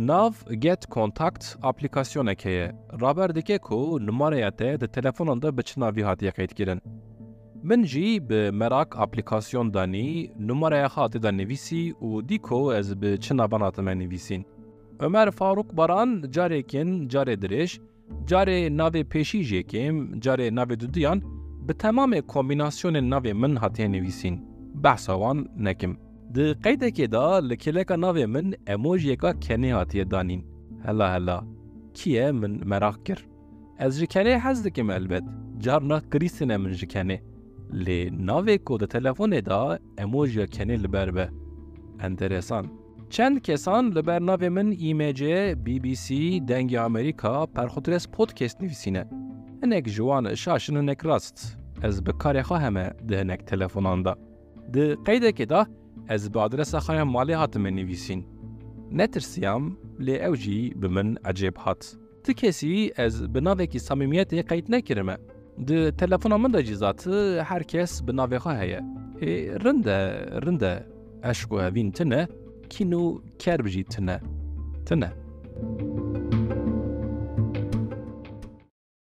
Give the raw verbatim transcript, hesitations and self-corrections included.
Nav Get Contact aplîkasyoneke ye. Raber dike ku numareya te di telefonan de bi çi navî hatiye qeydkirin. Min jî bi Merak aplîkasyon danî, numareya xwe tê de nivîsî û dî ku ez bi çi navan hatime nivîsîn. Ömer Faruk Baran carekin, carê dirêj, carê navê pêşî jê kêm, carê navê duduyan bi temamê kombînasyonên navê min hatiye nivîsîn. Behsa wan nekim. Di qeydekê de li kêleka navê min emojiyeka kenê hatiye danîn. Hela hela. Kî ye, min meraq kir. Ez ji kenê hez dikim elbet. Carna kirîsine min ji kenê. Lê navê ku di telefonê de emojiya kenê li ber be. Enteresan. Çend kesan li ber navê min E M C, B B C, Dengê Amerîka, Perxotres Podcast nivîsîne. Hinek ji wan şaş in, hinek rast. Ez bi karê xwe heme di hinek telefonan de. Di qeydekê de ez bi adresa xwe ya malê hatime nivîsîn. Netirsiyam, lê ew jî bi min ecêb hat. Ti kesî ez bi navekî samîmiyetê qeyd nekirime. Di telefona min de jî zat her kes bi navê xwe heye. Ê, rind e, rind e. Eşq û evîn tune, kîn û kerb jî tune. Tune.